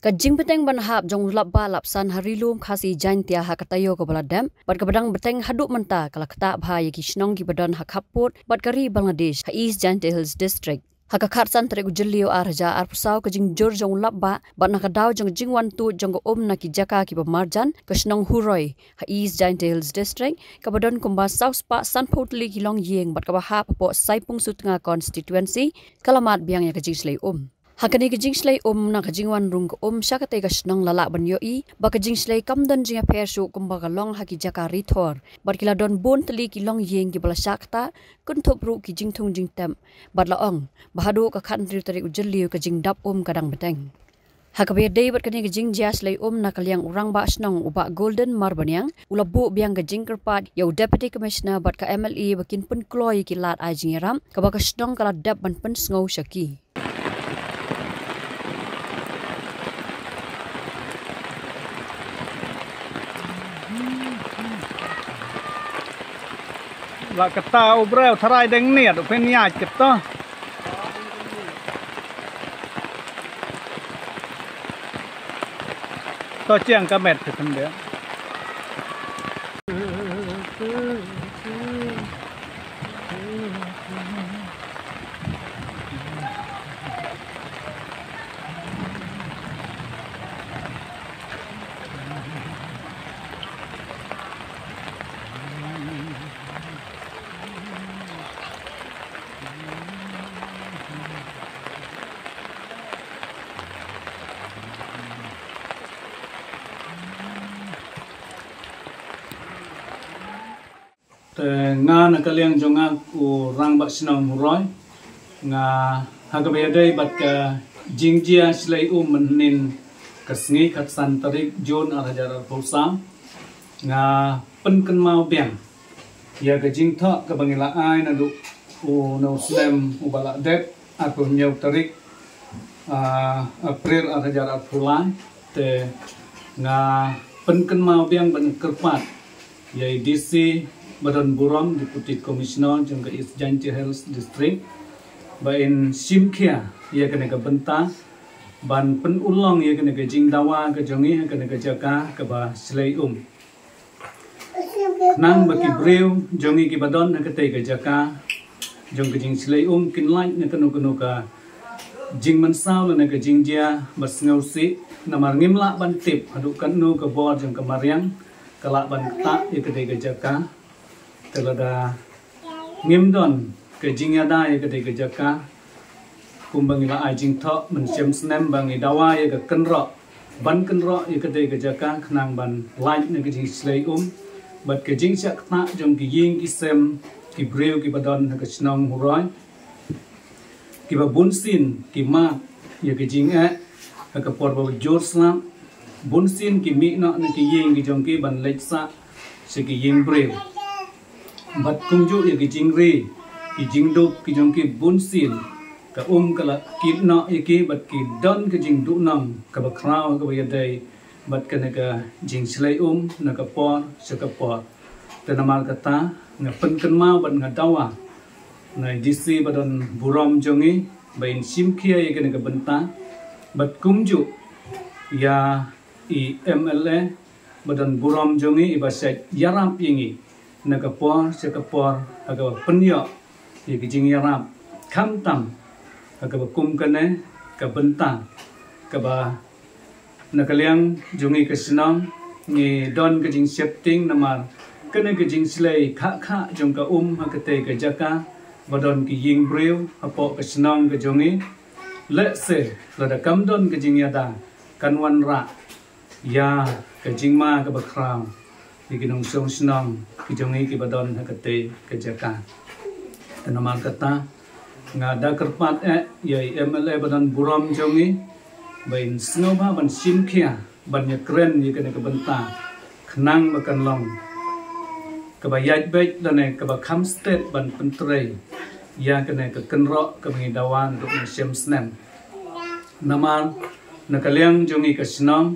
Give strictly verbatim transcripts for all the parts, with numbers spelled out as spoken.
Ka jingbteng ban hap jong u lapbah lapsan ha Ri-lum Khasi Jaintia ha ka taïew kaba la dep bad kaba dang bteng haduh mynta ka la ktah bha ïa ki shnong kiba don ha khappud bad ka ri Bangladesh ha East Jaintia Hills District. Ha ka khatsan tarik u Jylliew ar hajar arphew saw, ka jingjur jong u lapbah bad na ka daw jong ka jingwan tuid jong ka um na ki jaka kiba marjan, ka shnong Huroi ha East Jaintia Hills District, kaba don kumba saw spah sanphew tylli ki longïing bad kaba hap hapoh Saipung Sutnga Constituency, ka la mad biang ïa ka jingshlei um. Ha kane ka jingshlei um, na ka jingwan rung ka um sha katei ka shnong, la lah ban ïohi ba ka jingshlei kam don jingïapher shuh kumba ka long ha ki jaka ri thor bad ki la don bun tylli ki longïing kiba la shah ktah, kynthup ruh ki jingthung jingtep. Bad la ong ba haduh ka khathynriew tarik u Jylliew ka jingdap um ka dang bteng. Ha kaba ïadei bad kane ka jingjia shlei um, na ka liang u Rangbah Shnong u Bah Golden Marbaniang u la buh biang ka jingkyrpad ïa u Deputy Commissioner bad ka M L A ba kin pynkloi ïa ki lad ai jingïarap kaba ka shnong ka la dep ban pynsngew sha ki. La kata u briew tharai deng niat u pynïaid kata. To chiang ka met ka tymbe. Te nga na ka liang jong nga u Rangbah Shnong Huroi, nga ha kaba ïadei bad ka jingjia shlei um mynhynnin ka sngi khatsan tarik Jun ar hajar arphew saw, nga pynkynmaw biang ïa ka jingthoh kaba ngi la ai naduh u na u snem uba la dep, arphew hynñiew tarik, ah, April ar hajar arphew lai. Te nga pynkynmaw biang ban kyrpad ïa i D C ba don burom, Deputy Commissioner jong ka East Jaintia Hills District, ba in shim khia ïa kane ka bynta ban pynurlong ïa kane ka jingdawa ka jong ngi ha kane ka jaka kaba shlei um. Khnang ba ki briew jong ngi kiba don ha katei ka jaka jong ka jingshlei um kin lait na kano kano ka jingmynsaw lane ka jingjia ba sngewsih, namar ngim lah ban tip haduh katno ka bor jong ka mariang ka lah ban ktah ïa katei ka jaka. Te lada ngim don ka jingïada ïa katei ka jaka, kumba ngi la ai jingthoh mynshem snem ba ngi dawa ïa ka kynroh, ban kynroh ïa katei ka jaka khnang ban lait na ka jingshlei um bad ka jingshah ktah jong ki ïing ki sem ki briew kiba don ha ka shnong Huroi, kiba bunsien ki mad ïa ka jingeh ha ka por ba jur slap, bunsien ki mih noh na ki ïing ki jong ki ban leit sah sha ki ïing briew. Bad kumjuh ïa ki jingri, ki jingduk ki jong ki bunsien, ka um ka la kit noh ïa ki bad ki don ka jingduhnong kaba khraw kaba ïadei bad kane ka jingshlei um na ka por sha ka por. Te namar kata nga pynkynmaw bad nga dawa na i D C ba don burom jong ngi ba in shim khia ïa kane ka bynta bad kumjuh ïa i M L A ba don burom jong ngi iba shait ïarap ïa ngi na ka por sha ka por ha kaba pynïoh ïa ka jingïarap, khamtam ha kaba kum kane ka bynta kaba na ka liang jong ngi ka shnong ngi don ka jingsheptieng namar kane ka jingshlei khah khah jong ka um ha katei ka jaka ba don ki ïing briew hapoh ka shnong ka jong ngi. Lehse lada kam don ka jingïada kan wanrah ïa ka jingma kaba khraw ïa ki nongshong shnong ki jong ngi kiba don ha katei ka jaka. Te namar kata nga da kyrpad eh ïa i M L A ba don burom jong ngi ba in sngewbha ban shim khia ban ïakren ïa kane ka bynta khnang ba kan long kaba ïaid beit lane kaba kham stet ban pyntrei ïa kane ka kynroh kaba ngi dawa naduh mynshem snem. Namar na ka liang jong ngi ka shnong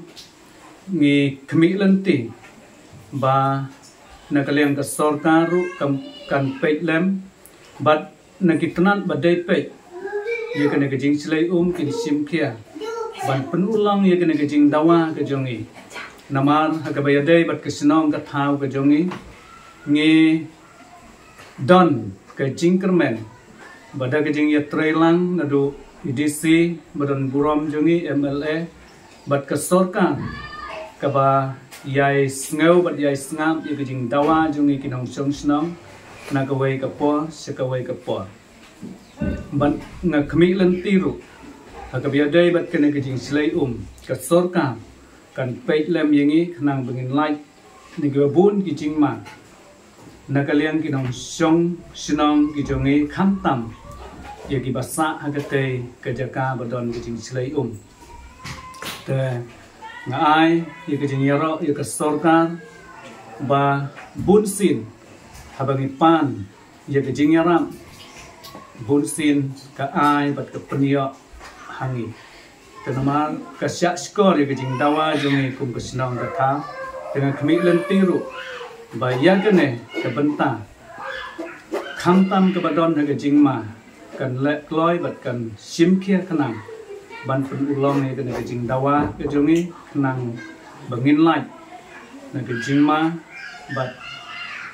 ngi khmih lynti ba na ka liang ka sorkar ruh kan, kan peit lem bad na ki tnat ba dei peit ïa kane ka jingshlei um kin shim khia ban pynurlong ïa kane ka jingdawa ka jong ngi. Namar ha kaba ïadei bad ka shnong ka thaw ka jong ngi, ngi don ka jingkyrmen ba da ka jingïatreilang naduh i D C ba don burom jong ngi, M L A, bad ka sorkar kaba ïai sngew bad ïai sngap ïa ka jingdawa jong ngi ki nongshong shnong na kawei ka por sha kawei ka por. Bad nga khmih lynti ruh ha kaba ïadei bad kane ka jingshlei um, ka sorkar kan peit lem ïa ngi khnang ba ngin lait na kiba bun ki jingma na ka liang ki nongshong shnong ki jong ngi, khamtam ïa kiba sah ha katei ka jaka ba don ka jingshlei um. Te nga ai ïa ka jingïaroh ïa ka sorkar ba bunsien haba ngi pan ïa ka jingïarap, bunsien ka ai bad ka pynïoh ha ngi. Te namar ka shah shkor ïa ka jingdawa jong ngi kum ka shnong ka thaw, te nga khmih lynti ruh ba ïa kane ka bynta, khamtam kaba don ha ka jingma, kan leh kloi bad kan shim khia khnang ban pynurlong ïa kane ka jingdawa ka jong ngi khnang ba ngin lait na ka jingma bad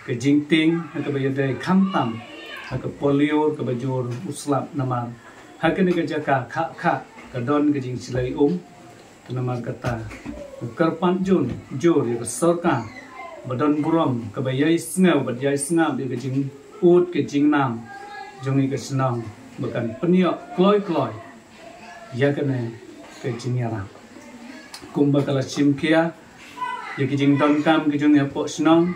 ka jingtieng ha kaba ïadei, khamtam ha ka polio kaba jur u slap. Namar ha kane ka jaka kha kha ka don ka jingshlei um. Te namar kata, u kyrpad jur jur ïa ka sorkar ba don burom kaba ïai sngew bad ïai sngap ïa ka jingud ka jingnam jong ngi ka shnong ba kan pynïoh kloi kloi ïa kane ka jingïarap. Kumba ka la shim khia ïa ka jingdonkam ka jong ngi hapoh shnong,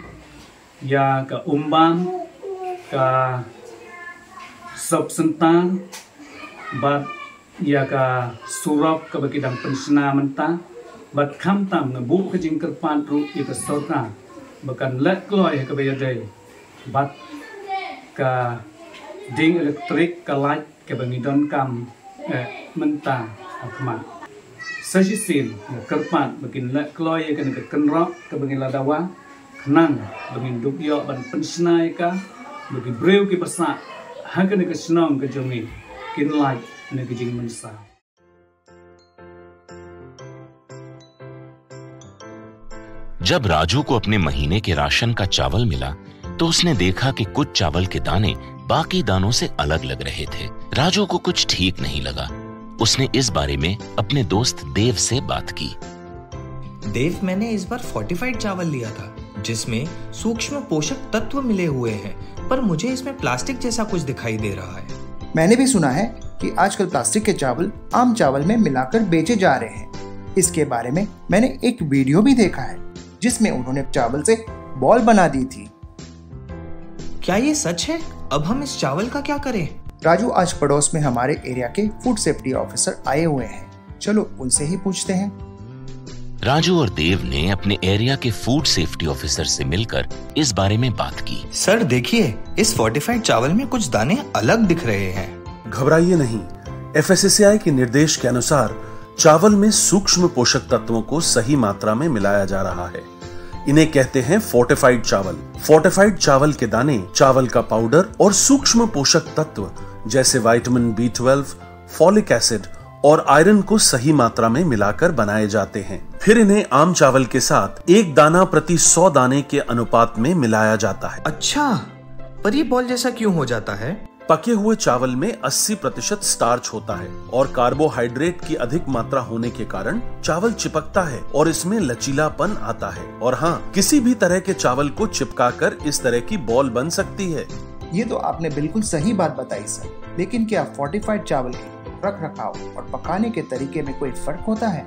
ïa ka umbam, ka sop syntar, bad ïa ka surok kaba ki dang pynshna mynta, bad khamtam nga buh ka jingkyrpad ruh ïa ka sorkar ba kan leh kloi ha kaba ïadei bad ka ding elektrik, ka light kaba ngi donkam, eh, mynta ha khmat. Sa shisien nga kyrpad ba kin leh kloi ïa kane ka kynroh kaba ngi la dawa, khnang ba ngin dup ïoh ban pynshna ïa ka, ba ki briew kiba sah ha kane ka shnong ka jong ngi kin lait na ka jingmynsaw. जब राजू को अपने महीने के राशन का चावल मिला, तो उसने देखा कि कुछ चावल के दाने बाकी दानों से अलग लग रहे थे। राजू को कुछ ठीक नहीं लगा। उसने इस बारे में अपने दोस्त देव से बात की। देव, मैंने इस बार फोर्टिफाइड चावल लिया था, जिसमें सूक्ष्म पोषक तत्व मिले हुए हैं, पर मुझे इसमें प्लास्टिक जैसा कुछ दिखाई दे रहा है। मैंने भी सुना है कि आजकल प्लास्टिक के चावल आम चावल में मिलाकर बेचे जा रहे हैं। इसके बारे में मैंने एक वीडियो भी देखा है, जिसमें उन्होंने चावल से बॉल बना दी थी। क्या ये सच है? अब हम इस चावल का क्या करें? राजू, आज पड़ोस में हमारे एरिया के फूड सेफ्टी ऑफिसर आए हुए हैं, चलो उनसे ही पूछते हैं। राजू और देव ने अपने एरिया के फूड सेफ्टी ऑफिसर से मिलकर इस बारे में बात की। सर, देखिए, इस फोर्टिफाइड चावल में कुछ दाने अलग दिख रहे हैं। घबराइए नहीं, एफएसएसएआई के निर्देश के अनुसार चावल में सूक्ष्म पोषक तत्वों को सही मात्रा में मिलाया जा रहा है। इन्हें कहते हैं फोर्टिफाइड चावल। फोर्टिफाइड चावल के दाने चावल का पाउडर और सूक्ष्म पोषक तत्व जैसे vitamin B twelve, folic acid और आयरन को सही मात्रा में मिलाकर बनाए जाते हैं। फिर इन्हें आम चावल के साथ एक दाना प्रति सौ दाने के अनुपात में मिलाया जाता है। अच्छा, पर ये बॉल जैसा क्यों हो जाता है? पके हुए चावल में अस्सी प्रतिशत स्टार्च होता है और कार्बोहाइड्रेट की अधिक मात्रा होने के कारण चावल चिपकता है और इसमें लचीलापन आता है। और हाँ, किसी भी तरह के चावल को चिपकाकर इस तरह की बॉल बन सकती है। ये तो आपने बिल्कुल सही बात बताई सर, लेकिन क्या फोर्टिफाइड चावल के रख रखाव और पकाने के तरीके में कोई फर्क होता है?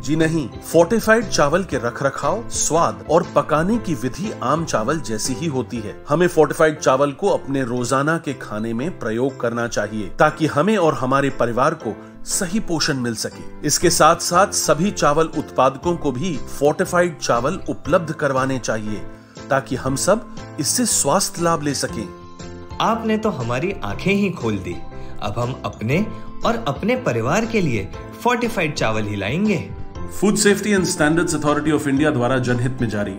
जी नहीं, फोर्टिफाइड चावल के रख रखाव, स्वाद और पकाने की विधि आम चावल जैसी ही होती है। हमें फोर्टिफाइड चावल को अपने रोजाना के खाने में प्रयोग करना चाहिए, ताकि हमें और हमारे परिवार को सही पोषण मिल सके। इसके साथ साथ सभी चावल उत्पादकों को भी फोर्टिफाइड चावल उपलब्ध करवाने चाहिए, ताकि हम सब इससे स्वास्थ्य लाभ ले सकें। आपने तो हमारी आंखें ही खोल दी। अब हम अपने और अपने परिवार के लिए फोर्टिफाइड चावल ही लाएंगे। Food Safety and Standards Authority of India द्वारा जनहित में जारी।